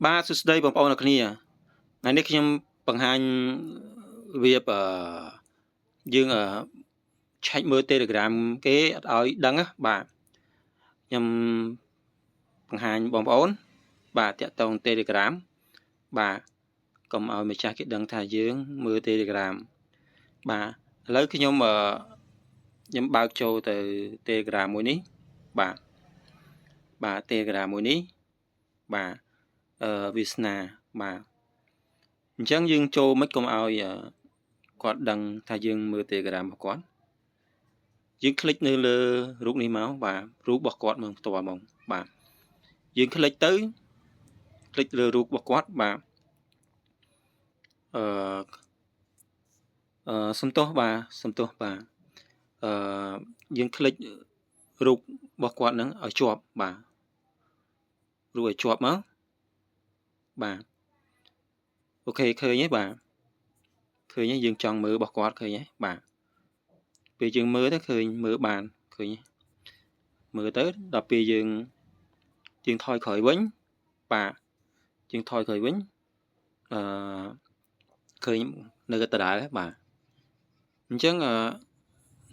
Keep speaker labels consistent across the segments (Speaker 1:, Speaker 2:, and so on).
Speaker 1: បាទសួស្តីបងប្អូនអរគ្នាថ្ងៃនេះខ្ញុំបង្ហាញរបៀបអឺយើងអឺឆែកមើល Telegram គេអត់ឲ្យដឹងណាបាទខ្ញុំបង្ហាញបងប្អូន បាទតាក់ទង Telegram បាទកុំឲ្យម្ចាស់គេដឹងថាយើងមើល Telegram បាទឥឡូវខ្ញុំអឺខ្ញុំបើកចូលទៅ Telegram មួយនេះបាទបាទ Telegram មួយនេះបាទអឺវាសនាបាទអញ្ចឹងយើងចូលមិនកុំឲ្យគាត់ដឹងថាយើងមើល Telegram របស់គាត់យើងคลิกនៅលើរូបនេះមកបាទរូបរបស់គាត់មើលផ្ទាល់ហ្មងបាទយើងคลิกទៅคลิกលើរូបរបស់គាត់បាទអឺអឺសំទោសបាទសំទោសបាទអឺយើងคลิกរូបរបស់គាត់នឹងឲ្យជាប់បាទរូបឲ្យជាប់មកបាទ OK ឃើញទេបាទឃើញទេយើងចង់មើលរបស់គាត់ឃើញទេបាទពេលយើងមើលទៅឃើញមើលបានឃើញមើលទៅដល់ពេលយើងយើងថយក្រោយវិញបាទយើងថយក្រោយវិញអឺឃើញនៅដដែលបាទអញ្ចឹងអឺ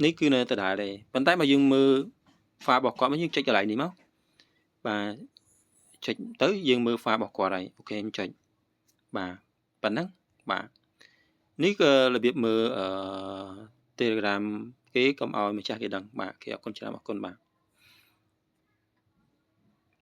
Speaker 1: នេះគឺនៅដដែលទេប៉ុន្តែបើយើងមើល file របស់គាត់វិញយើងចុចកន្លែងនេះមកបាទចុចទៅយើងមើល file របស់គាត់ហើយ OK ចុចបាទប៉ុណ្ណឹងបាទនេះក៏របៀបមើលអឺ Telegram គេកុំឲ្យម្ចាស់គេដឹងបាទគេអរគុណច្រើនអរគុណបាទ។